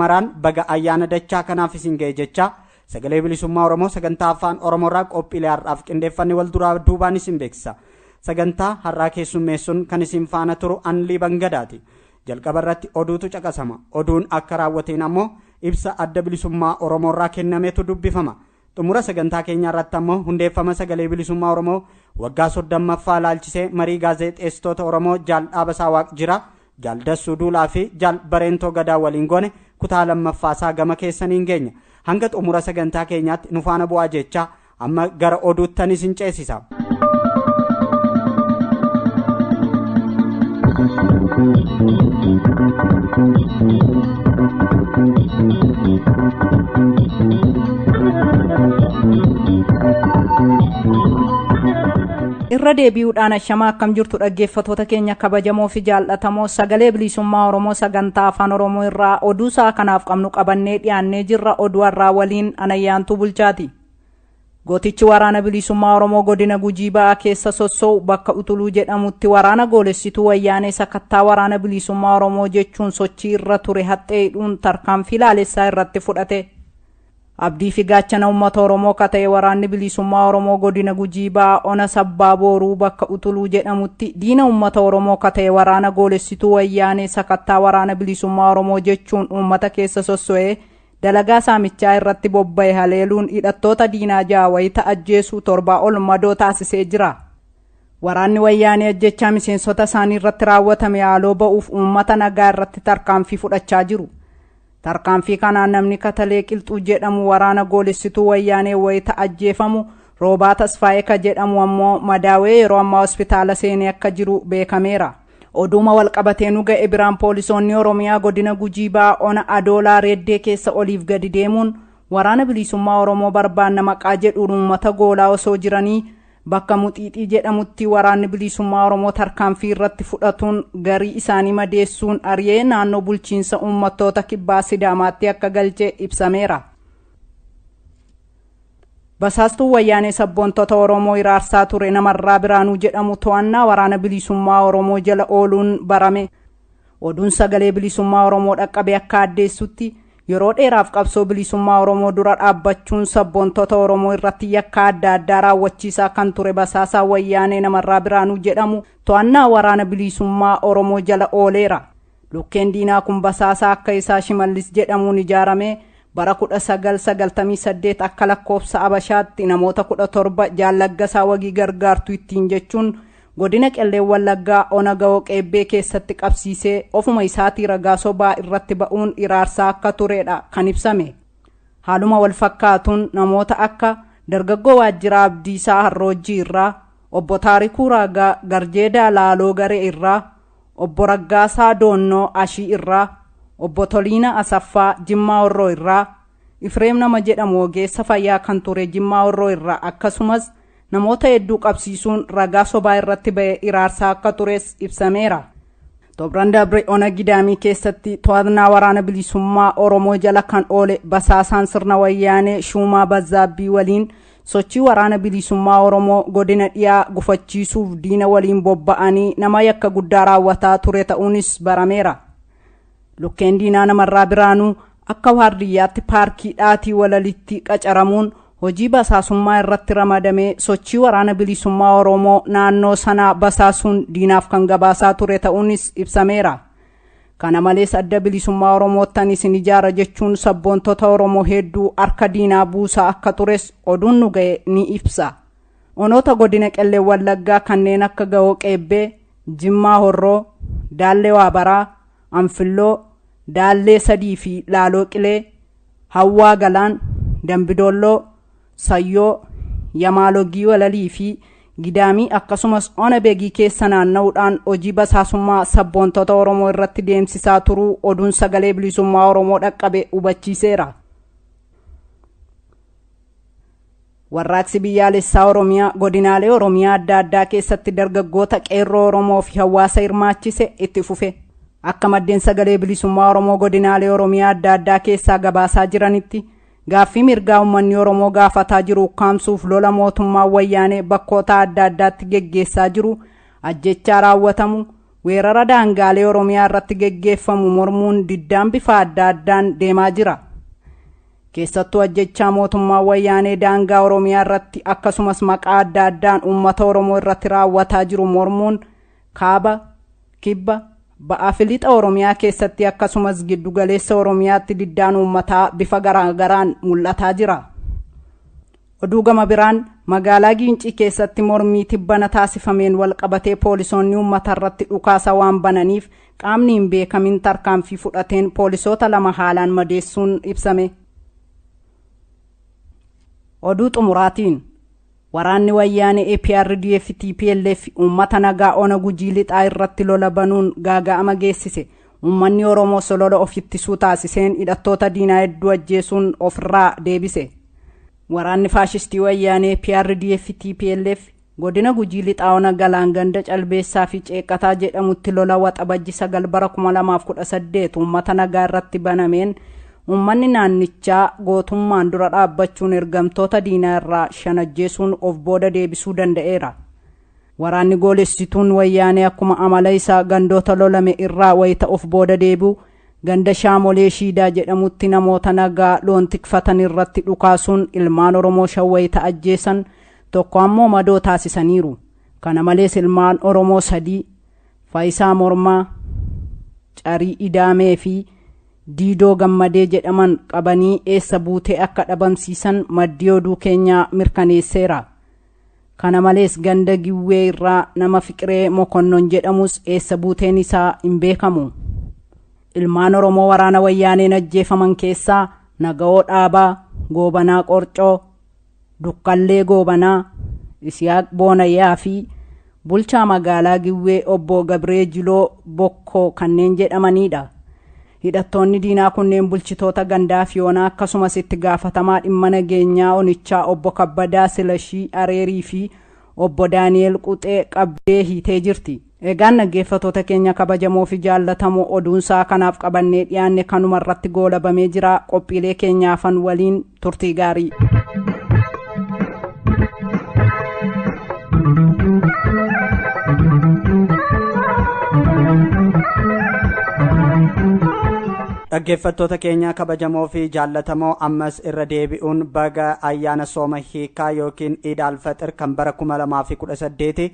Maraan baga ayyaana dachaa kanaaf isin ga'e jecha sagalee bilisummaa Oromoo sagantaa afaan Oromoorraa qophiilee har'aaf qindeeffanne wal duraa duubaan isin beeksisa. Sagantaa har'aa keessummeessuun kan isin faana turu Anlii Bangadaati. Jalqaba irratti oduutu caqasama. Oduun akka raawwateen ammoo ibsa adda bilisummaa Oromoorraa kennametu dubbifama. Xumura sagantaa keenyaa irratti ammoo hundeeffama sagalee bilisummaa Oromoo waggaa 30ffaa ilaalchisee marii gaazexeessitoota Oromoo Jaal Dhaabasaa Waaqjiraa, Jaal Dassuu Duulaa fi Jaal Bareentoo Gadaa waliin goone kutaa lammaffaasaa gama keessaniin geenya. Hanga xumura sagantaa keenyaatti nu faana bu'aa jechaa amma gara oduuttan isin ceesisa. Irra deebi'uudhaan ashamaa akkam jirtu dhaggeeffattoota keenya kabajamoo fi jaallatamoo sagalee bilisummaa Oromoo sagantaa afaan Oromoo irraa oduu isaa kanaaf qabnu qabannee dhiyaannee jirra. Oduu har'aa waliin Anayyaantuu Bulchaati. Gootichi waraana bilisummaa Oromoo godina Gujii Ba'aa keessa sossoo'u bakka Utuluu jedhamutti waraana goolessituu wayyaanee sakattaa waraana bilisummaa Oromoo jechuun sochii irra ture haxxee hidhuun tarkaanfii laalessaa irratti fudhate. Abdii fi gaachana uummata Oromoo ka ta'e waraanni bilisummaa Oromoo godina Gujii Ba'aa ona Sabbaa Booruu bakka Utuluu jedhamutti diina uummata Oromoo ka ta'e waraana goolessituu wayyaanee sakattaa waraana bilisummaa Oromoo jechuun uummata keessa sosso'ee dalagaa saamichaa irratti bobba'e haleeluun hidhattoota diinaa 6 wayita ajjeesuu 7 ol madoo taasisee jira. Waraanni wayyaanee ajjechaa miseensota isaanii irratti raawwatame haaloo ba'uuf uummata nagaa irratti tarkaanfii fudhachaa jiru. Tarkaanfii kanaan namni Katalee Qilxuu jedhamu waraana goolessituu wayyaanee wayita ajjeefamu, Roobaa Tasfaayee ka jedhamu ammoo madaawee yeroo ammaa hospitaala seenee akka jiru beekameera. Oduuma walqabatee nu ga'e biraan poolisoonni Oromiyaa godina Gujii Ba'aa ona Adoolaa Reeddee keessa oliif gadi deemuun waraana bilisummaa Oromoo barbaanna maqaa jedhuun uummata goolaa osoo jiranii bakka Muxiixii jedhamutti waraanni bilisummaa Oromoo tarkaanfii irratti fudhatuun garii isaanii madeessuun ari'ee naannoo bulchiinsa uummattoota kibbaa Sidaamaatti akka galche ibsameera. Basaastuu wayyaanee sabboontota Oromoo iraarsaa ture namarraa Biraanuu jedhamu to'annaa waraana bilisummaa Oromoo jala ooluun barame. Oduun sagalee bilisummaa Oromoo dhaqqabe akka addeessutti yeroo dheeraaf qabsoo bilisummaa Oromoo dura dhaabbachuun sabboontota Oromoo irratti yakka adda addaa raawwachiisaa kan ture basaasaa wayyaanee namarraa Biraanuu jedhamu to'annaa waraana bilisummaa Oromoo jala ooleera. Lukkeen diinaa kun basaasaa akka isaa Shimallis jedhamuun ijaarame bara 1998 akka lakkoofsa Abashaatti namoota 17 Jaallaggasaa Wagii gargaartu ittiin jechuun godina Qellee Wallaggaa ona Ga'oo Qeebbee keessatti qabsiisee ofuma isaatii ragaa sobaa irratti ba'uun iraarsaa akka turedha kan ibsame. Haaluma wal fakkaatuun namoota akka dargaggoo Waajjiraa Abdiisaa Harroojjii irraa, obbo Taarikuu Raagaa Garjeedaa Laaloo Garee irraa, obbo Raggaasaa Doonnoo Ashii irraa, obbo Toliina Asaffaa Jimmaa Horroo irraa, Ifreem nama jedhamu ogeessa fayyaa kan ture Jimmaa Horroo irraa akkasumas namoota hedduu qabsiisuun ragaa sobaa irratti ba'e iraarsaa akka tures ibsameera. Tobran Dabre ona Gidaamii keessatti to'annaa waraana bilisummaa Oromoo jala kan oole basaasaan sirna wayyaanee Shuumaa Bazzaabbii waliin sochii waraana bilisummaa Oromoo godina dhiyaa gufachiisuuf diina waliin bobba'anii nama yakka guddaa raawwataa ture ta'uunis barameera. Lukkeen diinaa namarraa Biraanuu akka waardiyyaatti paarkii dhaatii walalitti qacaramuun hojii basaasummaa irratti ramadamee sochii waraana bilisummaa Oromoo naannoo sanaa basaasuun diinaaf kan gabaasaa ture ta'uunis ibsameera. Kana malees adda bilisummaa Oromoottan isin ijaara jechuun sabboontota Oromoo hedduu harka diinaa buusaa akka tures oduun nu ga'e ni ibsa. Onoota godina Qellee Wallaggaa kanneen akka Ga'oo Qeebbee, Jimmaa Horroo, Daallee Waabaraa, Anfilloo, Daallee Sadii fi Laaloo Qilee, Hawwaa Galaan, Dambidolloo, Sayyoo, Yamaalogii Walalii fi Gidaamii akkasumas ona Beegii keessa naanna'uudhaan hojii basaasummaa sabboontota Oromoo irratti deemsisaa turuu oduun sagalee bilisummaa Oromoo dhaqqabe hubachiiseera. Warraaqsi biyyaalessaa Oromiyaa godinaalee Oromiyaa adda addaa keessatti dargaggoota qeerroo Oromoo fi hawaasa hirmaachise itti fufe. Akka maddeen sagalee bilisummaa Oromoo godinaalee Oromiyaa adda addaa keessaa gabaasaa jiranitti gaaffii mirgaa uummanni Oromoo gaafataa jiru ukkaamsuuf lola mootummaa wayyaanee bakkoota adda addaatti geggeessaa jiru, ajjechaa raawwatamu, weerara daangaalee Oromiyaa irratti geggeeffamu mormuun diddaan bifa adda addaan deemaa jira. Keessattuu ajjechaa mootummaa wayyaanee daangaa Oromiyaa irratti akkasumas maqaa adda addaan uummata Oromoo irratti raawwataa jiru mormuun kaaba, kibba, ba'aa fi lixa Oromiyaa keessatti akkasumas giddugaleessa Oromiyaatti diddaan uummataa bifa garaagaraan mul'ataa jira. Oduu gama biraan magaalaa Giincii keessatti mormii tibbana taasifameen wal qabatee poolisoonni uummata irratti dhukaasa waan bananiif qaamni hin beekamin tarkaanfii fudhateen poolisoota lama haalaan madeessuun ibsame. Oduu xumuraatiin waraanni wayyaanee APRDF TPLF uummata nagaa ona Gujii lixaa irratti lola banuun gaaga'ama geessise. Uummanni Oromoo solola of ittisuu taasiseen hidhattoota diinaa hedduu ajjeesuun ofirraa deebise. Waraanni faashistii wayyaanee PRDF TPLF godina Gujii lixaa ona Galaan ganda Calbeessaa fi Ceeqataa jedhamutti lola Waxabajji 9 bara 2018 uummata nagaa irratti banameen uummanni naannichaa gootummaan dura dhaabbachuun ergamtoota diinaa irraa shan ajjeesuun of booda deebisuu danda'eera. Waraanni goolessituun wayyaanee akkuma amala isaa gandoota lolame irraa wayita of booda deebi'u ganda Shaamolee Shiidaa jedhamutti namoota nagaa loon tikfatan irratti dhukaasuun ilmaan Oromoo shan wayita ajjeesan, tokko ammoo madoo taasisaniiru. Kana malees ilmaan Oromoo sadii Faayisaa Mormaa, Carii Idaamee fi Diidoo Gammadee jedhaman qabanii eessa buutee akka dhabamsiisan maddii oduu keenyaa mirkaneesseera. Kana malees ganda Giwwee irraa nama Fiqiree Mokonnon jedhamus eessa buuteen isaa hin beekamu. Ilmaan Oromoo waraana wayyaaneen ajjeefaman keessaa Naga'oo Dhaabaa, Goobanaa Qorcoo, Dukkallee Goobanaa, Isiyaaq Boonayyaa fi bulchaa magaalaa Giwwee obbo Gabree Jiloo Bokkoo kanneen jedhamanidha. Hidhattoonni diinaa kunneen bulchitoota gandaa Fiyoonaa akkasumas itti gaafatamaa dhimma nageenyaa onichaa obbo Kabbadaa Silashii Areerii fi obbo Daani'el Quxee qabdee hiitee jirti. Egaan dhaggeeffattoota keenya kabajamoo fi jaallatamoo, oduunsaa kanaaf qabannee dhiyaanne kanuma irratti goolabamee jira. Qophiilee keenyaafan waliin turtii gaarii. Dhaggeeffattoota keenya kabajamoo fi jaallatamoo, ammas irra deebi'uun baga ayyaana sooma hiikaa yookiin Iid Alfaxir kan bara 2018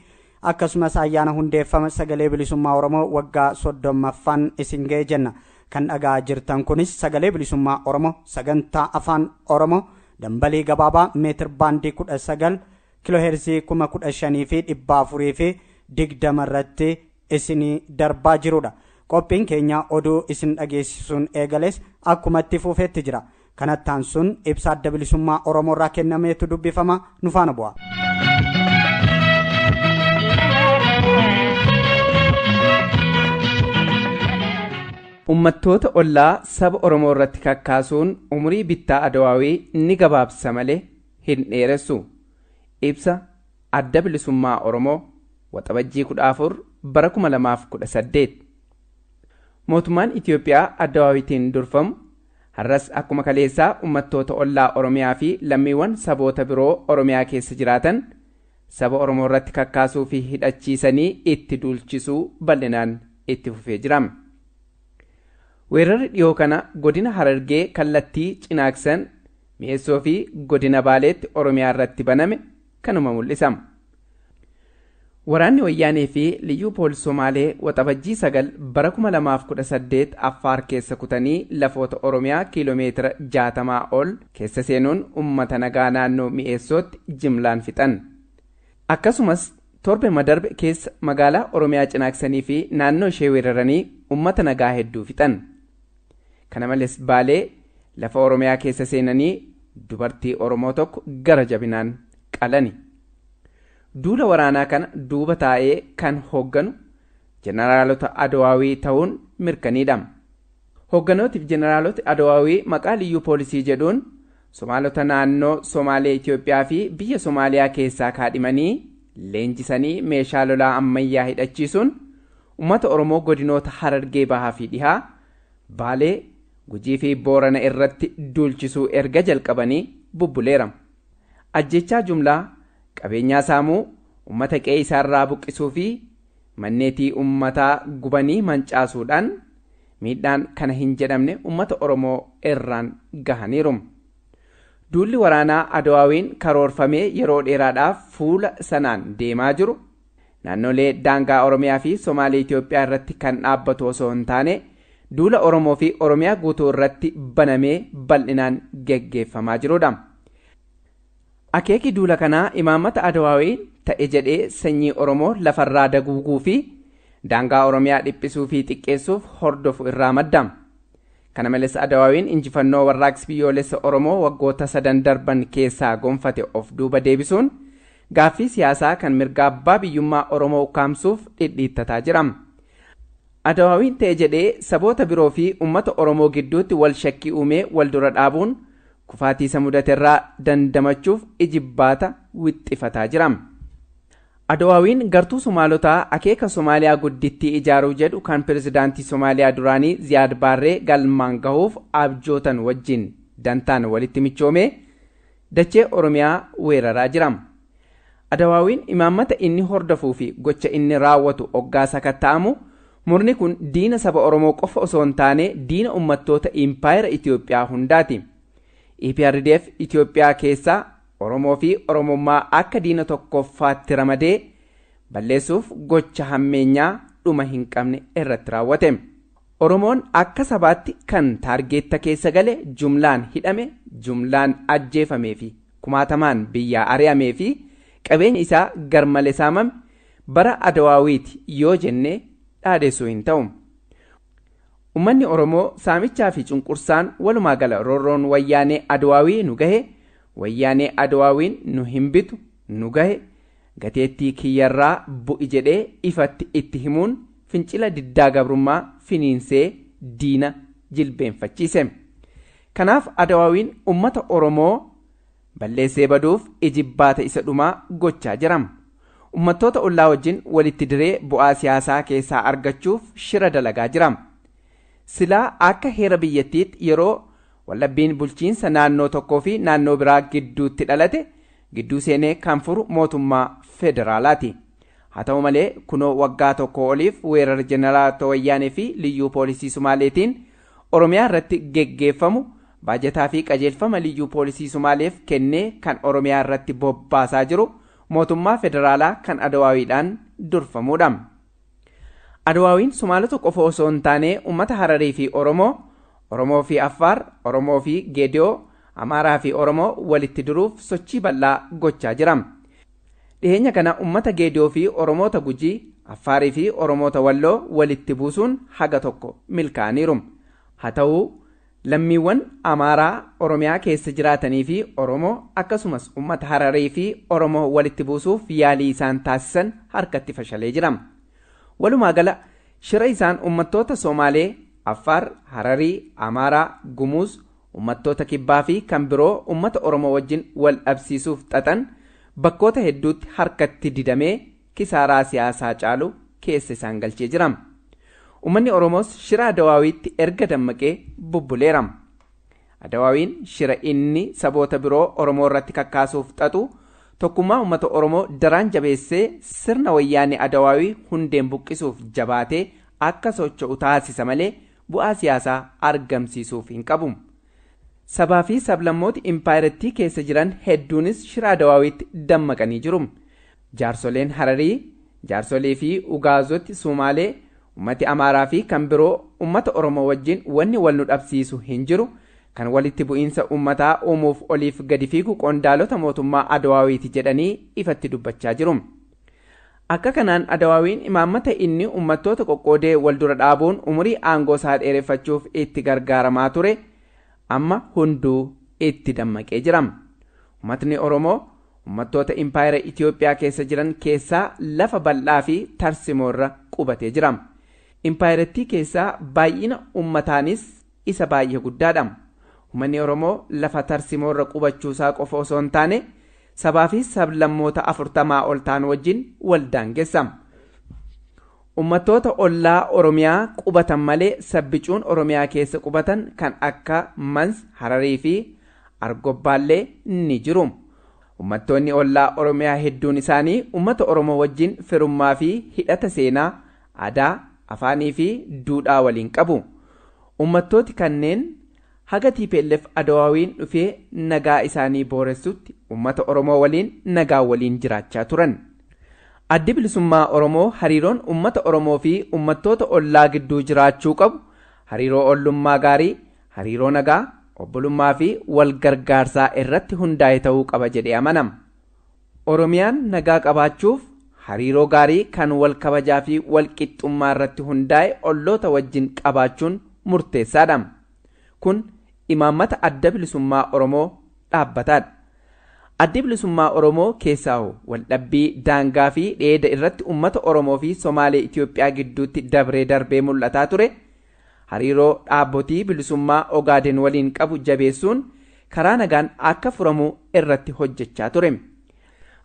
akkasumas ayyaana hundeeffama Sagalee Bilisummaa Oromoo waggaa 30ffaan isin ga'e jenna. Kan dhagaa jirtan kunis Sagalee Bilisummaa Oromoo sagantaa Afaan Oromoo dambalii gabaabaa meetir baandii 19 kiilooheerzii 15,420 irratti isinii darbaa jirudha. Qophiin keenya oduu isin dhageessisuun eegales akkuma itti fufeetti jira. Kanattaan sun ibsa Adda Bilisummaa Oromoo irraa kennameetu dubbifama, nu faana bu'a. Uummattoota ollaa saba Oromoo irratti kakkaasuun umurii bittaa Adawaawii ni gabaabsa malee hin dheeressu. Ibsa Adda Bilisummaa Oromoo, Waxabajjii 14 bara 2018. Mootummaan Itiyoophiyaa Adawaawitiin durfamu har'as akkuma kaleessaa uummattoota ollaa Oromiyaa fi lammiiwwan saboota biroo Oromiyaa keessa jiraatan saba Oromoo irratti kakkaasuu fi hidhachiisanii itti duulchisuu bal'inaan itti fufee jira. Weerarri dhiyoo kana godina Harargee kallattii Cinaaksan, Mi'eessoo fi godina Baaleetti Oromiyaa irratti baname kanuma mul'isa. Waraanni Wayyaanee fi Liyyuu Poolis Somaalee Waxabajjii 9 bara 2018 Affaar keessa kutanii lafoota Oromiyaa kiiloomeetira 60 ol keessa seenuun uummata nagaa naannoo Mi'eessootti jimlaan fixan. Akkasumas torbe madarbe keessa magaalaa Oromiyaa Cinaaksanii fi naannoo ishee weeraranii uummata nagaa hedduu fixan. Kana malees Baalee lafa Oromiyaa keessa seenanii dubartii Oromoo tokko gara jabinaan qalani. Duula waraanaa kana duuba taa'ee kan hoogganu jeneraalota Adawaawii ta'uun mirkaniidha. Hoogganootiif jeneraalota Adawaawii maqaa liyyuu poolisii jedhuun Somaalota naannoo Somaalee Itiyoophiyaa fi biyya Somaaliyaa keessaa kaadhimanii leenjisanii meeshaa lolaa ammayyaa hidhachiisuun uummata Oromoo godinoota Harargee Bahaa fi Dhihaa, Baalee, Gujii fi Boorana irratti duulchisuu erga jalqabanii bubbuleera. Ajjechaa jumlaa, qabeenyaa saamuu, uummata qe'ee isaarraa buqqisuu fi Manneetii uummataa gubanii mancaasuudhaan miidhaan kana hin jedhamne uummata Oromoo irraan gahaniiru. Duulli waraanaa Adawaawiin karoorfamee yeroo dheeraadhaaf fuula sanaan deemaa jiru naannolee daangaa Oromiyaa fi Somaalee Itoophiyaa irratti kan dhaabbatu osoo hin taane duula Oromoo fi Oromiyaa guutuu irratti banamee bal'inaan geggeeffamaa jirudha. Akeeki duula kanaa imaammata Adawaawiin ta'e jedhee sanyii Oromoo lafarraa daguuguu fi daangaa Oromiyaa dhiphisuu fi xiqqeessuuf hordofu irraa madda. Kana malees Adawaawiin injifannoo warraaqsi biyyoolessa Oromoo waggoota sadan darban keessaa gonfate of duuba deebisuun gaaffii siyaasaa kan mirga abbaa biyyummaa Oromoo ukkaamsuuf dhidhiittataa jira. Adawaawiin ta'e jedhee saboota biroo fi uummata Oromoo gidduutti wal shakkii uumee wal dura dhaabuun kufaatii isa mudaterraa dandamachuuf ijibbaata wixxifataa jira. Adawaawiin gartuu Somaalotaa akeeka Somaaliyaa guddittii ijaaruu jedhu kan pirezidaantii Somaaliyaa duraanii Ziyaad Baarree galmaan gahuuf abjootan wajjin dantaan walitti michoomee dachee Oromiyaa weeraraa jira. Adawaawiin imaammata inni hordofuu fi gocha inni raawwatu oggaa sakatta'amu murni kun diina saba Oromoo qofa osoo hin taane diina uummattoota impaayera Itoophiyaa hundaati. EPRDF Itoophiyaa keessaa Oromoo fi Oromummaa akka diina tokkoffaatti ramadee balleessuuf gocha hammeenyaa dhuma hin qabne irratti raawwate. Oromoon akka sabaatti kan taargeetta keessa gale jumlaan hidhame, jumlaan ajjeefamee fi kumaatamaan biyyaa ari'amee fi qabeenya isaa garmalee saamame bara Adawaawiiti yoo jenne dhaadessuu hin ta'u. Uummanni Oromoo saamichaa fi cunqursaan walumaa gala roorroon wayyaanee Adawaawii nu gahe wayyaanee Adawaawiin nu hin bitu nu gahe gateettii kiyyarraa bu'i jedhee ifatti itti himuun fincila diddaa gabrummaa finiinsee diina jilbeenfachiise. Kanaaf Adawaawiin uummata Oromoo balleessee baduuf ijibbaata isa dhumaa gochaa jira. Uummattoota ollaa wajjin walitti diree bu'aa siyaasaa keessaa argachuuf shira dalagaa jira. Silaa akka heera biyyattiitti yeroo wallabbiin bulchiinsa naannoo tokkoo fi naannoo biraa gidduutti dhalate gidduu seenee kan furu mootummaa federaalaati. Haa ta'u malee kunoo waggaa tokko oliif weerara jeneraal Wayyaanee fi liyyuu poolisii Sumaaleetiin Oromiyaa irratti geggeeffamu baajataa fi qajeelfama liyyuu poolisii Sumaaleef kennee kan Oromiyaa irratti bobbaasaa jiru mootummaa federaalaa kan Adawaawiidhaan durfamudha. Adawaawiin Sumaalota qofa osoo hin taane uummata Hararii fi Oromoo, Oromoo fi Affaar, Oromoo fi Geediyoo, Amaaraa fi Oromoo walitti diruuf sochii bal'aa gochaa jira. Dhiheenya kana uummata Geediyoo fi Oromoota Gujii, Affaarii fi Oromoota Walloo walitti buusuun haga tokko milkaa'aniiru. Haa ta'u lammiiwwan Amaaraa Oromiyaa keessa jiraatanii fi Oromoo akkasumas uummata Hararii fi Oromoo walitti buusuuf yaalii isaan taasisan harkatti fashalee jira. Walumaa gala shira isaan uummattoota Somaalee, Affaar, Hararii, Amaaraa, Gumuuz, uummattoota Kibbaa fi kan biroo uummata Oromoo wajjin wal dhabsiisuuf xaxan bakkoota hedduutti harkatti didamee kisaaraa siyaasaa caalu keessa isaan galchee jira. Uummanni Oromoos shira Adawaawiitti erga dammaqee bubbuleera. Adawaawiin shira inni saboota biroo Oromoo irratti kakkaasuuf xaxu tokkummaa uummata Oromoo daraan jabeessee sirna wayyaanee Adawaawii hundeen buqqisuuf jabaatee akka socho'u taasisa malee bu'aa siyaasaa argamsiisuuf hin qabu. Sabaa fi sablammooti impaayirattii keessa jiran hedduunis shira Adawaawiitti dammaqanii jiru. Jaarsoleen Hararii, jaarsolee fi Ugaazoti Sumaalee, uummati Amaaraa fi kan biroo uummata Oromoo wajjin wanni wal nu dhabsiisu hin jiru. Kan walitti bu'iinsa uummataa uumuuf oliif gadi fiigu qondaalota mootummaa Adawaawiiti jedhanii ifatti dubbachaa jiru. Akka kanaan Adawaawiin imaammata inni uummattoota qoqqoodee wal dura dhaabuun umurii aangoo isaa dheereffachuuf itti gargaaramaa ture amma hunduu itti dammaqee jira. Uummatni Oromoo uummattoota impaayera Itoophiyaa keessa jiran keessaa lafa bal'aa fi tarsimoorra qubatee jira. Impaayerattii keessaa baay'ina uummataanis isa baay'ee guddaadha. Uummanni Oromoo lafa tarsimoorra qubachuusaa qofa osoo hin taane sabaa fi sablammoota 40 ol ta'an wajjin wal daangessa. Uummattoota ollaa Oromiyaa qubatan malee sabbicuun Oromiyaa keessa qubatan kan akka Mans, Hararii fi Argobbaallee ni jiru. Uummattoonni ollaa Oromiyaa hedduun isaanii uummata Oromoo wajjin firummaa fi hidhata seenaa, aadaa, afaanii fi duudhaa waliin qabu. Uummattooti kanneen haga TPLF Adawaawiin dhufee nagaa isaanii booressutti uummata Oromoo waliin nagaa waliin jiraachaa turan. Addi bilisummaa Oromoo hariiroon uummata Oromoo fi uummattoota ollaa gidduu jiraachuu qabu hariiroo ollummaa gaarii, hariiroo nagaa, obbolummaa fi wal gargaarsaa irratti hundaa'e ta'uu qaba jedhee amanama. Oromiyaan nagaa qabaachuuf hariiroo gaarii kan wal kabajaa fi wal qixxummaa irratti hundaa'e olloota wajjin qabaachuun murteessaadha. Kun imaammata adda bilisummaa Oromoo dhaabbataadha. Addi bilisummaa Oromoo keessaa waldhabbii daangaa fi dheeda irratti uummata Oromoo fi Somaalee Itoophiyaa gidduutti dabree darbee mul'ataa ture. Hariiroo dhaabbotii bilisummaa Ogaaden waliin qabu jabeessuun karaa nagaan akka furamu irratti hojjechaa ture.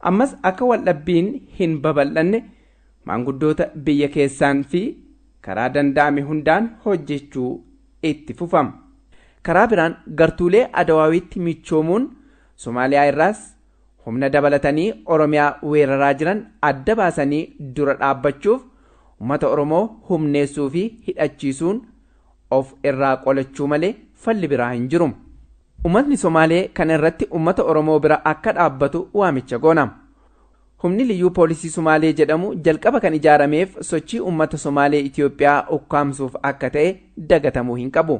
Ammas akka waldhabbiin hin babal'anne maanguddoota biyya keessaan fi karaa danda'ame hundaan hojjechuu itti fufama. Karaa biraan gartuulee Adawaawitti michoomuun Somaaliyaa irraas humna dabalatanii Oromiyaa weeraraa jiran adda baasanii dura dhaabbachuuf uummata Oromoo humneessuu fi hidhachiisuun of irraa qolachuu malee falli biraa hin jiru. Uummatni Somaalee kana irratti uummata Oromoo bira akka dhaabbatu waamicha goona. Humni liyyuu poolisii Somaalee jedhamu jalqaba kan ijaarameef sochii uummata Somaalee Itoophiyaa ukkaamsuuf akka ta'e dagatamuu hin qabu.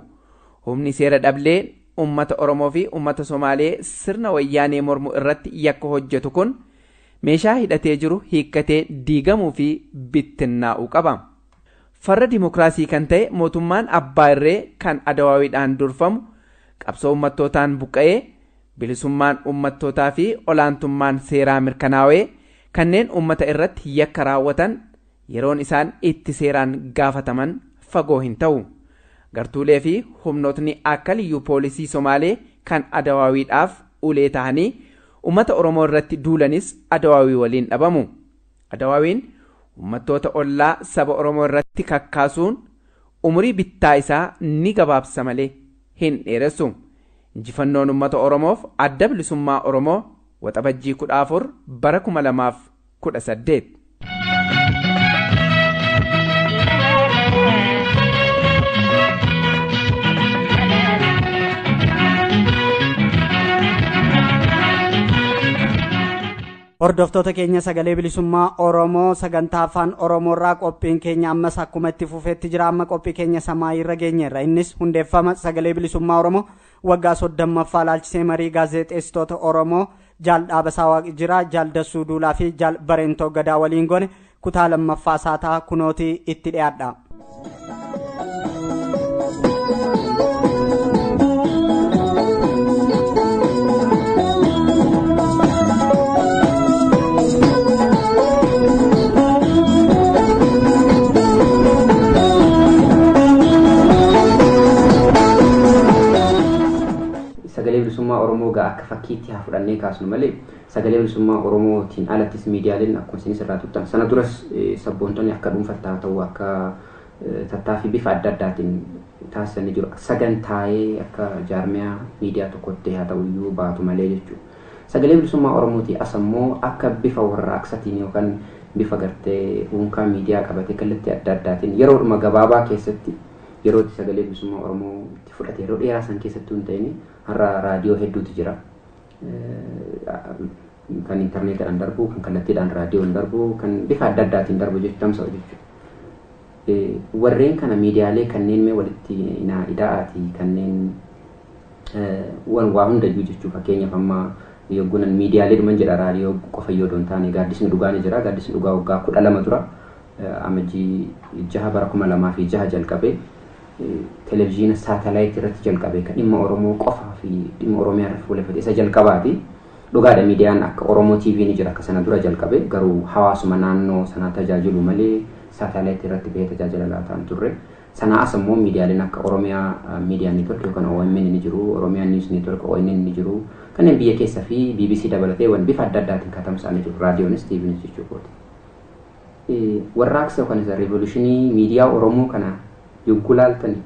Humni seera dhablee uummata Oromoo fi uummata Somaalee sirna wayyaanee mormu irratti yakka hojjetu kun meeshaa hidhatee jiru hiikkatee diigamuu fi bittinnaa'uu qaba. Farra dimokiraasii kan ta'e mootummaan abbaa irree kan adawaawiidhaan durfamu qabsoo uummattootaan buqqa'ee bilisummaan uummattootaa fi olaantummaan seeraa mirkanaa'ee kanneen uummata irratti yakka raawwatan yeroon isaan itti seeraan gaafataman fagoo hin ta'u. Gartuulee fi humnootni akka liyyuu poolisii Somaalee kan adawaawiidhaaf ulee ta'anii uummata Oromoo irratti duulanis adawaawii waliin dhabamu. Adawaawiin uummattoota ollaa saba Oromoo irratti kakkaasuun umurii bittaa isaa ni gabaabsa malee hin dheeressu. Injifannoon uummata Oromoof adda bilisummaa Oromoo waxabajjii 14 bara 2018. Hordoftoota keenya sagalee bilisummaa Oromoo sagantaa afaan Oromoo irraa qophiin keenya ammas akkuma itti fufeetti jira. Amma qophii keenya samaayii irra geenyeerra. Innis hundeeffama sagalee bilisummaa Oromoo waggaa 30ffaa laalchisee marii gaazexeessitoota Oromoo Jaal Dhaabasaa Waaqjiraa, Jaal Dassuu Duulaa fi Jaal Bareentoo Gadaa waliin goone kutaa lammaffaa saataa kunootii itti dhiyaadha. Sagalee bilisummaa Oromoo gaa akka fakkiitti haa fudhannee kaasnu malee sagalee bilisummaa Oromootiin alattis miidiyaaleen akkuma isinis irraa tuttan sana duras sabboontonni akka dhuunfaatti haa ta'u akka tattaaffii bifa adda addaatiin taasisanii jiru. Sagantaa'ee akka jaarmiyaa miidiyaa tokkotti haa ta'u iyyuu baatu malee jechuudha. Sagalee bilisummaa Oromootii as ammoo akka bifa warraaqsatiin yookaan bifa gartee dhuunfaa miidiyaa qabatee kallattii adda addaatiin yeroodhuma gabaabaa keessatti yeroo itti sagalee bilisummaa Oromoo itti fudhate yeroo dheeraa san keessattuu hin ta'in har'a raadiyoo hedduutu jira. Kan intarneetiidhaan darbu, kan kallattiidhaan raadiyoon darbu, kan bifa adda addaatiin darbu jechuudha tamsa'u jechuudha. Warreen kana miidiyaalee kanneen mee walitti naa ida'aati kanneen waa hundayyuu jechuu fakkeenyaaf amma yoggunan miidiyaalee dhuman jedha raadiyoo qofa yoo hin taane gaaddisni dhugaa ni jira. Gaaddisni dhugaa waggaa 12 dura amajjii 6 bara 2006 jalqabee televezyiina saatalaayit irratti jalqabe kan dhimma Oromoo qofaa fi dhimma Oromiyaa irratti fuulleffate isa jalqabaati. Dhugaadha miidiyaan akka Oromoo TV ni jira akka sana dura jalqabe garuu hawaasuma naannoo sanaa tajaajilu malee saatalaayit irratti bahee tajaajila laataa hin turre. Sanaa as immoo miidiyaaleen akka Oromiyaa Miidiyaa Neetwork yookaan OMN ni jiru, Oromiyaa News Network ONN ni jiru, kanneen biyya keessa fi BBC dabalatee waan bifa adda addaatiin kan tamsa'anii jiru raadiyoonis TVnis jechuudha. Warraaqsa yookaan isa revolutionii miidiyaa Oromoo kana yogguu laaltani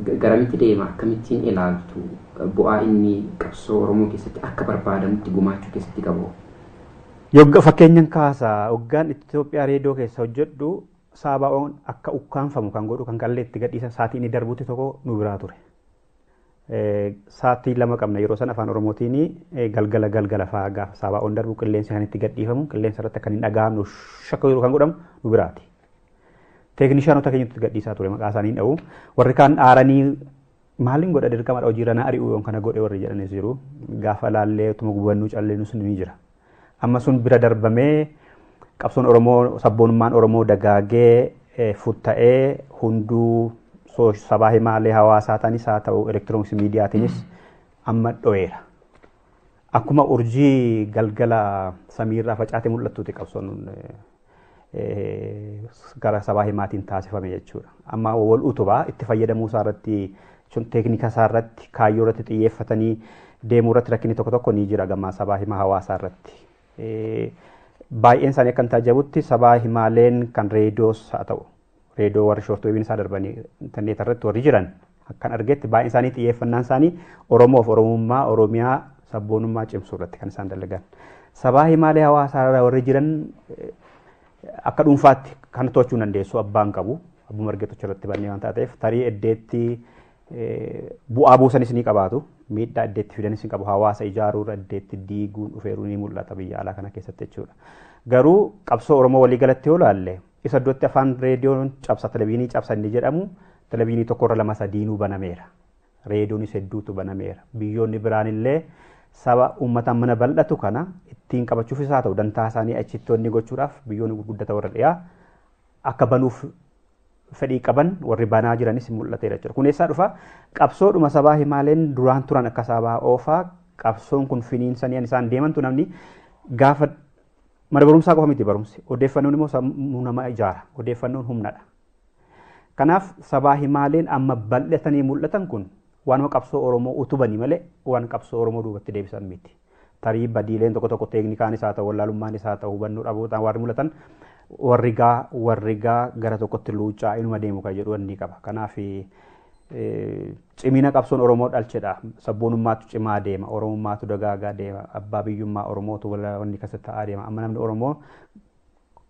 Garamitti deema, akkamittiin ilaaltu, bu'aa inni qabsoo Oromoo keessatti akka barbaadamutti gumaachuu keessatti qabu? Yogga fakkeenyan kaasa, hoggaan Itoophiyaa reediyoo keessa hojjedhu Saabaa'oon akka ukkaanfamu kan godhu kan qallee itti gadhiisan sa'aatii inni darbutti tokko nu biraa ture. Sa'aatii 2 qabna yeroo sana afaan Oromootiin galgala galgala fa'aa gaafa Saabaa'oon darbu qilleensi kan itti gadhiifamu qilleensa irratti akka hin dhaga'amnu shakka yeroo kan godhamu nu biraati. Teeknishaanota keenyatti gadhiisaa ture, maqaa isaanii hin dha'u. Warri kaan aaranii maaliin godha, dirqama hojiirra na ari'u yoon kana godhe warri jedhanis jiru. Gaafa laallee utuma gubannuu calleenus ni jira. Amma sun bira darbamee qabsoon Oromoo, sabboonummaan Oromoo dagaagee futta'ee hunduu sabaa himaalee hawaasaatiinis haa ta'u elektirooniksii miidiyaatiinis amma dho'eera. Akkuma urjii galgala samiirraa facaatee mul'attuuti qabsoon gara sabaa himaatiin taasifame jechuudha. Amma wal utubaa itti fayyadamuu isaa irratti, teeknika isaa irratti, kaayyoo irratti xiyyeeffatanii deemuu irratti rakkinni tokko tokko ni jira gama sabaa himaa hawaasaa irratti. Baay'een isaanii akkan taajjabutti sabaa himaaleen kan reediyoos haa ta'u reediyoo warri shoortuweebiin isaa darbanii intarneeta irratti warri jiran akkan argetti baay'een isaanii xiyyeeffannaan isaanii Oromoof Oromummaa, Oromiyaa, sabboonummaa cimsuu irratti kan isaan dalagan. Sabaa himaalee hawaasaa irra warri jiran akka dhuunfaatti kan to'achuu dandeessu abbaan qabu abbuma argeetu irratti bannee waan taateef tarii eddeetti bu'aa buusanis ni qabaatu, miidhaa eddeetti fidanis ni qabu, hawaasa ijaaruu irra eddeetti diiguun dhufeeruu ni mul'ata biyya alaa kana keessatti jechuudha. Garuu qabsoo Oromoo waliigalatti yoo ilaalle isa iddootti afaan reediyoon cabsa televiinii cabsa inni jedhamu televiinii tokkorra 2 3 banameera. Reediyoonis hedduutu banameera. Biyyoonni biraan illee saba uummata mana bal'atu kana ittiin qabachuufis haa ta'u dantaa isaanii achitti wanni gochuudhaaf biyyoonni gurguddata warra dhiyaa akka banuuf fedhii qaban warri banaa jiranis mul'ateera jechuudha. Kun eessaa dhufa? Qabsoodhuma sabaa himaaleen duraan turan akka sabaa oofaa qabsoon kun finiinsanii isaan deemantu namni gaafa mana barumsaa qofa miti barumsi. Odeeffannoon immoo sammuu namaa ijaara. Odeeffannoon humnadha. Kanaaf sabaa himaaleen amma bal'atanii mul'atan kun waanuma qabsoo Oromoo utubanii malee waan qabsoo Oromoo duubatti deebisan miti. Tarii badiileen tokko tokko teeknikaan isaa ta'u wallaalummaan isaa ta'u hubannoo dhabootaan warri mul'atan warri gaa gara tokkotti luuccaa inuma deemu kan jedhu wanni qaba. Kanaaf cimina qabsoon Oromoo dhalchedha. Sabboonummaatu cimaa deema, Oromummaatu dagaagaa deema, abbaa biyyummaa Oromootu wanni keessa ta'aa deema. Amma namni Oromoo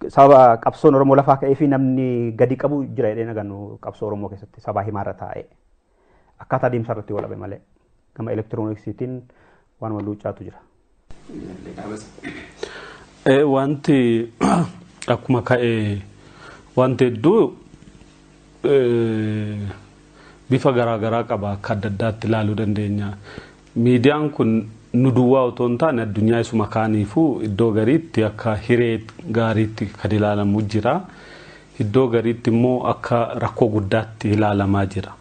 sababa qabsoon Oromoo lafaa ka'ee fi namni gadi qabu jira jedhee nagannu qabsoo Oromoo keessatti sabaa himaarra taa'ee. Akkaataa deemsa irratti wal dhabe malee gama elektirooniksiitiin waan luuccaatu jira. Wanti akkuma ka'e wanti hedduu bifa garaagaraa qaba akka adda addaatti ilaaluu dandeenya. Miidiyaan kun nu duwwaa otoo hin taane addunyaa isuma kaaniifuu iddoo gariitti akka hiree gaariitti kan ilaalamu jira. Iddoo gariitti immoo akka rakkoo guddaatti ilaalamaa jira.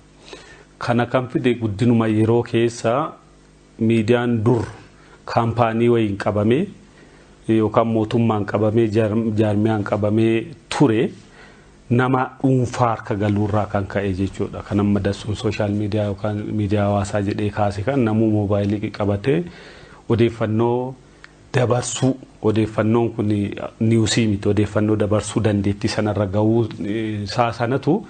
Kana kan fide guddinuma yeroo keessa miidiyaan dur kaampaanii wayiin qabamee yookaan mootummaan qabamee jaarmiyaan qabamee ture nama dhuunfaa harka galuurraa kan ka'e jechuudha. Kan amma dassuun sooshaal miidiyaa yookaan miidiyaa hawaasaa jedhee kaase kan namuu moobaayilii qabatee odeeffannoo dabarsuu, odeeffannoon kun niwusii miti, odeeffannoo dabarsuu dandeettii sanarra gahuu isaa sanatu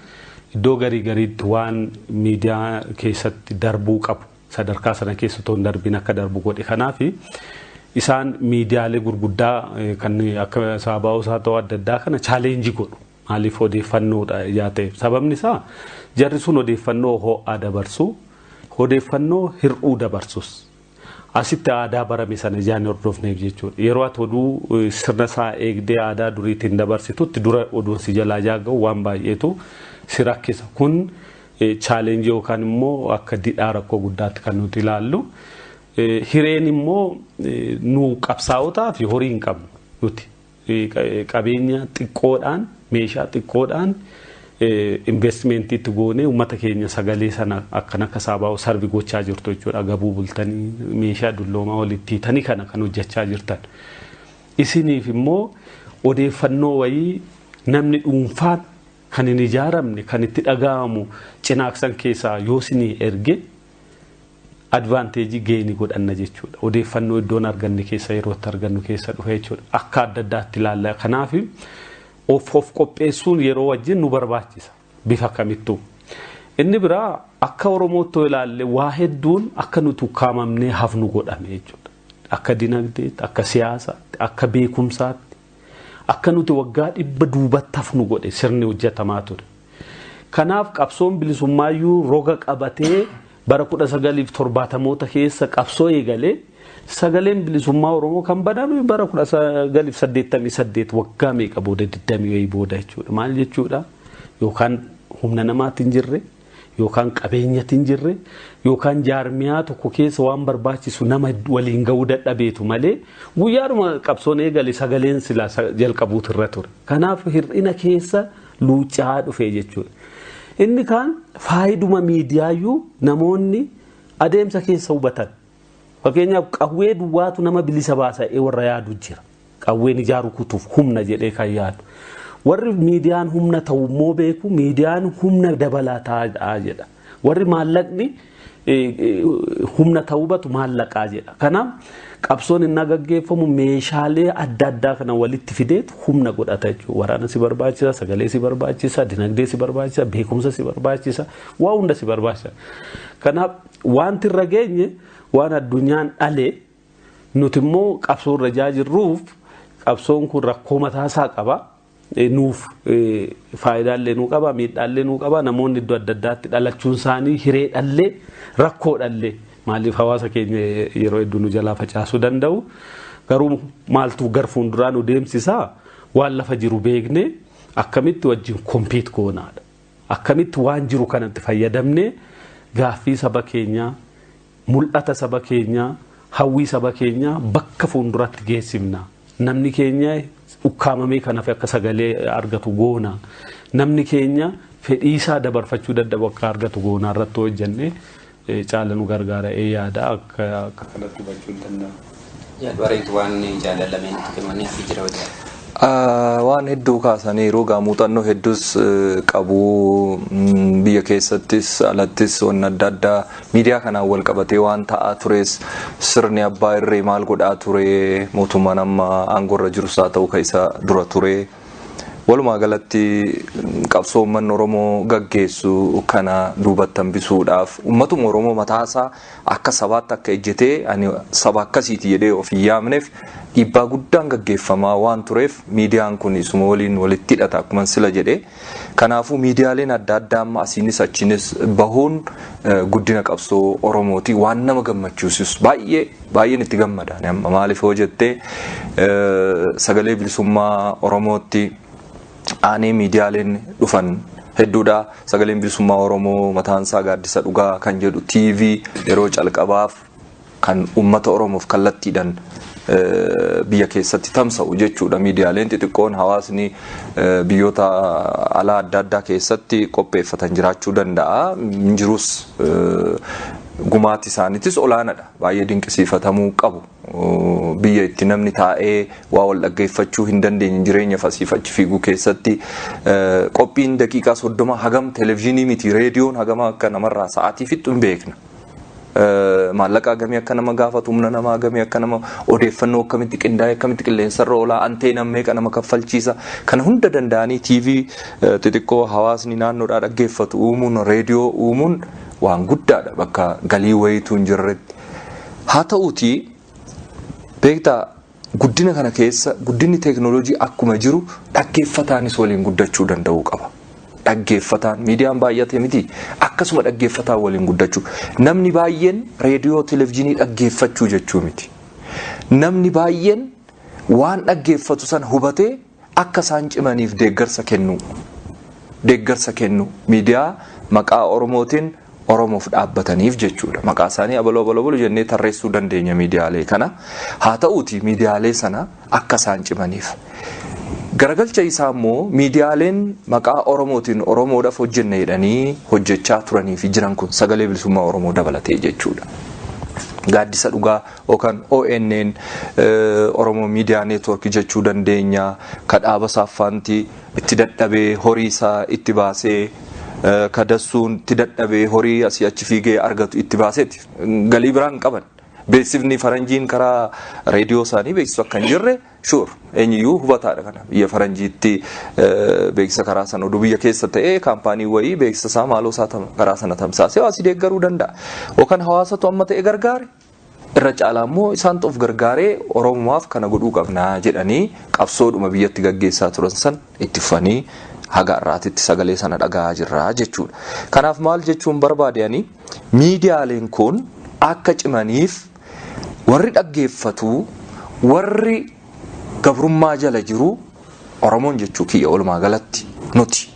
iddoo garii gariitti waan miidiyaa keessatti darbuu qabu sadarkaa sana keessa otoo hin darbiin akka darbu godhe. Kanaaf isaan miidiyaalee gurguddaa kan akka Saabaa'oos haa ta'u adda addaa kana chaaleenjii godhu. Maaliif odeeffannoodha yaa ta'eef sababni isaa jarri sun odeeffannoo ho'aa dabarsu, odeeffannoo hir'uu dabarsus. Asitti aadaa barame sana ijaan hordofneef jechuudha. Yeroo ati oduu sirna isaa eegdee aadaa duriitiin dabarsitutti dura oduun si jalaa jaagahu waan baay'eetu si rakkisa. Kun chaaleenjii yookaan immoo akka didhaa rakkoo guddaatti kan nuti ilaallu. Hireen immoo nu qabsaa'otaa fi horii hin qabnu nuti. Qabeenya xiqqoodhaan, meeshaa xiqqoodhaan investimentiitti goonee uummata keenya sagalee sana akkan akka Saabaa'oo sarbi gochaa jirtu jechuudha. Gabuu bultanii meeshaa dulloomaa walitti hiitanii kana kan hojjechaa jirtan. Isiniif immoo odeeffannoo wayii namni dhuunfaan kan hin ijaaramne kan itti dhaga'amu cinaaksan keessaa yoo isinii erge advaanteejii geenii godhanna jechuudha. Odeeffannoo iddoon arganne keessa yeroo itti argannu keessa dhufe jechuudha. Akka adda addaatti ilaalla. Kanaaf of qopheessuun yeroo wajjin nu barbaachisa. Bifa kamittuu. Inni biraa akka Oromootti yoo ilaalle waa hedduun akka nuti ukkaamamnee hafnu godhame jechuudha. Akka dinagdeetti, akka siyaasaatti, akka beekumsaatti, akka nuti waggaa 100 duubatti hafnu godhe sirni hojjetamaa ture. Kanaaf qabsoon bilisummaayyuu roga qabatee bara 1970moota keessa qabsoo eegalee sagaleen bilisummaa Oromoo kan baname bara 1988 waggaa meeqa booda 20 booda jechuudha. Maal jechuudha? Yookaan humna namaatti hin jirre, yookaan qabeenyatti hin jirre, yookaan jaarmiyaa tokko keessa waan barbaachisu nama waliin ga'uu dadhabeetu malee guyyaadhuma qabsoon eegale sagaleen silaa jalqabuutu irra ture. Kanaaf hir'ina keessa luuccaa dhufe jechuudha. Inni kaan faayiduma miidiyaayyuu namoonni adeemsa keessa hubatan. Fakkeenyaaf qawwee duwwaatu nama bilisa baasa'ee warra yaadu jira. Qawween ijaaru kutuuf humna jedhee kan yaadu. Warri miidiyaan humna ta'u immoo beeku miidiyaan humna dabalataa jedha. Warri maallaqni humna ta'uu batu maallaqaa jedha. Kanaaf qabsoon inni gaggeeffamu meeshaalee adda addaa kana walitti fideetu humna godhata jechuudha. Waraana si barbaachisa, sagalee si barbaachisa, dinagdee si barbaachisa, beekumsa si barbaachisa, waa hunda si barbaachisa. Kanaaf wanti irra geenye waan addunyaan dhalee nuti immoo qabsoo irra jirruuf qabsoon kun rakkoo mataasaa qaba. Nuuf faayidaallee nuu qaba, miidhaallee nuu qaba. Namoonni iddoo adda addaatti dhalachuun isaanii hiree dhallee rakkoo dhallee maaliif hawaasa keenya yeroo hedduu nu jalaa facaasuu danda'u. Garuu maaltu gar fuulduraa nu deemsisaa waan lafa jiru beeknee akkamitti wajjin kompiit goonaadha. Akkamitti waan jiru kanatti fayyadamnee gaaffii saba keenyaa, mul'ata saba keenyaa, hawwii saba keenyaa bakka fuulduratti geessifna. Namni keenya ukkaamamee kanaaf akka sagalee argatu goona. Namni keenya fedhii isaa dabarfachuu dadhabu akka argatu goona irratti hojjennee caala nu gargaara yaada akka kanatti hubachuu hin danda'amu. Yaadwareetu waan jaalallameen itti himanii fi jira hojii. Waan hedduu kaasaniiru egaa muuxannoo hedduus qabu biyya keessattis alattis waan adda addaa miidiyaa kanaan wal qabatee waan ta'aa tures sirni abbaa irree maal godhaa ture mootummaan amma aangoorra jirus haa ta'u kan isa dura ture. Walumaa galatti qabsoo uummanni Oromoo gaggeessu kana duubatti hambisuudhaaf uummatuma Oromoo mataasaa akka sabaatti akka ejjetee ani saba akkasiiti jedhee of hin yaamneef dhiibbaa guddaan gaggeeffamaa waan tureef miidiyaan kun isuma waliin walitti hidhata akkuma sila jedhee. Kanaafuu miidiyaaleen adda addaa amma asiinis achiinis bahuun guddina qabsoo Oromooti waan nama gammachiisus baay'ee baay'een itti gammada. Amma maaliif hoo jettee sagalee bilisummaa Oromootti aanee miidiyaaleen dhufan hedduudha. Sagaleen bilisummaa Oromoo mataan isaa gaaddisa dhugaa kan jedhu TV yeroo calqabaaf kan uummata Oromoof kallattiidhaan biyya keessatti tamsa'u jechuudha. Miidiyaaleen xixiqqoon hawaasni biyyoota alaa adda addaa keessatti qopheeffatan jiraachuu danda'a. Jirus gumaati isaaniitis olaanaadha. Baay'ee dinqisiifatamuu qabu. Biyya itti namni taa'ee waa wal dhaggeeffachuu hin dandeenye jireenya fasiif achi fiiguu keessatti qophiin daqiiqaa 30 hagam televezyiinii miti reediyoon hagam akka namarraa sa'aatii fixu hin beekna. Maallaqa hagamii akka nama gaafatu, humna namaa hagamii akka nama odeeffannoo akkamitti qindaa'e akkamitti qilleensarra oolaa anteenaan meeqa nama kaffalchiisa. Kana hunda danda'anii TV xixiqqoo hawaasni naannoodhaa dhaggeeffatu uumuun reediyoo uumuun waan guddaadha bakka galii wayituu hin jirretti. Haa ta'uutii beektaa guddina kana keessa guddinni teekinooloojii akkuma jiru dhaggeeffataanis waliin guddachuu danda'uu qaba. Dhaggeeffataan miidiyaan baay'ate miti akkasuma dhaggeeffataan waliin guddachuu. Namni baay'een reediyoo televezyiinii dhaggeeffachuu jechuu miti. Namni baay'een waan dhaggeeffatu sana hubatee akka isaan cimaniif deeggarsa kennu. Deeggarsa kennu miidiyaa maqaa Oromootiin Oromoof dhaabbataniif jechuudha. Maqaa isaanii abaloo abaloo abaloo jennee tarreessuu dandeenya miidiyaalee kana. Haa ta'uuti miidiyaalee sana akka isaan cimaniif. Garagalcha isaa immoo miidiyaaleen maqaa Oromootiin Oromoodhaaf hojjenne jedhanii hojjechaa turanii fi jiran kun sagalee bilisummaa Oromoo dabalatee jechuudha. Gaaddisa dhugaa yookaan ONN Oromoo Miidiyaa Neetwoork jechuu dandeenya. Kadhaaba saaffaanti itti dadhabee horii isaa itti baasee kadassuun itti dadhabee horii asii achi fiigee argatu itti baaseeti. Galii biraan qaban. Beeksifni faranjiin karaa reediyoo isaanii beeksisu akka hin jirre Sure, eenyuyyuu hubataadha kana. Biyya faranjiitti beeksisa karaa sana oduu biyya keessa ta'ee kaampaanii wayii beeksisa isaa maaloo isaa karaa sana tamsaasee hawaasi deeggaruu danda'a. Yookaan hawaasatu amma ta'e gargaare irra caalaa immoo isaan of gargaaree Oromomaaf kana godhuu qabnaa jedhanii qabsoodhuma biyyatti gaggeessaa turan san itti fufanii haga har'aatitti sagalee sana dhaga'aa jirra jechuudha. Kanaaf maal jechuun barbaade ani miidiyaaleen kun akka cimaniif warri dhaggeeffatu warri gabrummaa jala jiru Oromoon jechuu kiyya walumaa galatti nuti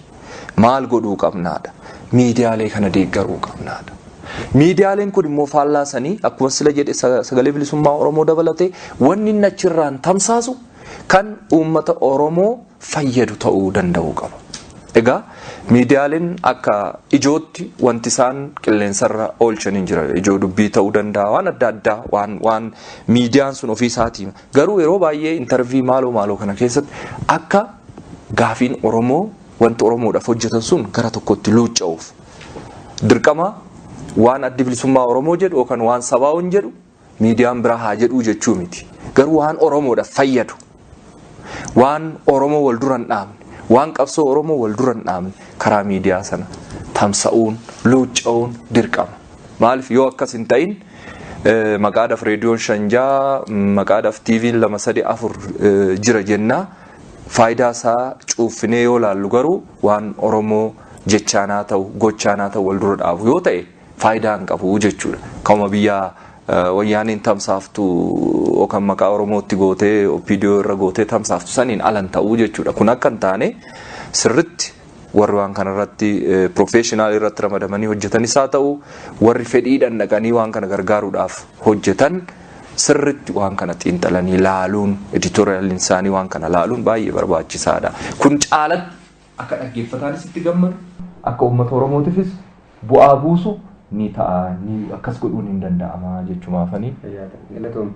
maal godhuu qabnaadha. Miidiyaalee kana deeggaruu qabnaadha. Miidiyaaleen kun immoo faallaa sanii akkuma sila jedhe sagalee bilisummaa Oromoo dabalatee wanni inni achirraan tamsaasu kan uummata Oromoo fayyadu ta'uu danda'uu qaba. Egaa miidiyaaleen akka ijootti wanti isaan qilleensarra oolchan hin jira. Ijoo dubbii ta'uu danda'a waan adda addaa waan miidiyaan sun ofii isaatii. Garuu yeroo baay'ee intarvii maaloo maaloo kana keessatti akka gaafiin Oromoo wanti Oromoodhaaf hojjetan sun gara tokkotti luucca'uuf dirqama waan addi bilisummaa Oromoo jedhu yookaan waan sabaa'oon jedhu miidiyaan biraa haa jedhuu jechuu miti. Garuu waan Oromoodhaaf fayyadu waan Oromoo wal dura hin dhaabne waan qabsoo Oromoo wal dura hin dhaabne karaa miidiyaa sana tamsa'uun luucca'uun dirqama. Maaliif yoo akkas hin ta'in maqaadhaaf reediyoon shanjaa maqaadhaaf tiiviin 2 3 4 jira jennaa faayidaa isaa cuuffinee yoo laallu garuu waan Oromoo jechaanaa ta'u gochaanaa ta'u wal dura dhaabu yoo ta'e faayidaa hin qabu jechuudha. Kanuma biyya wayyaaniin tamsaaftu yookaan maqaa Oromootti gootee OPDO irra gootee tamsaaftu saniin alan ta'uu jechuudha. Kun akka hin taane sirritti warri waan kanarratti piroofeeshinaal irratti ramadamanii hojjetanis haa ta'u warri fedhiidhaan dhaqanii waan kana gargaaruudhaaf hojjetan sirritti waan kana xiinxalanii laaluun editoriyaaliin isaanii waan kana laaluun baay'ee barbaachisaadha. Kun caalatti akka dhaggeeffataanis itti gammadu akka uummata Oromootiifis bu'aa buusu ni ta'a ni akkas godhuun hin danda'ama jechumaafanii. Galatoom.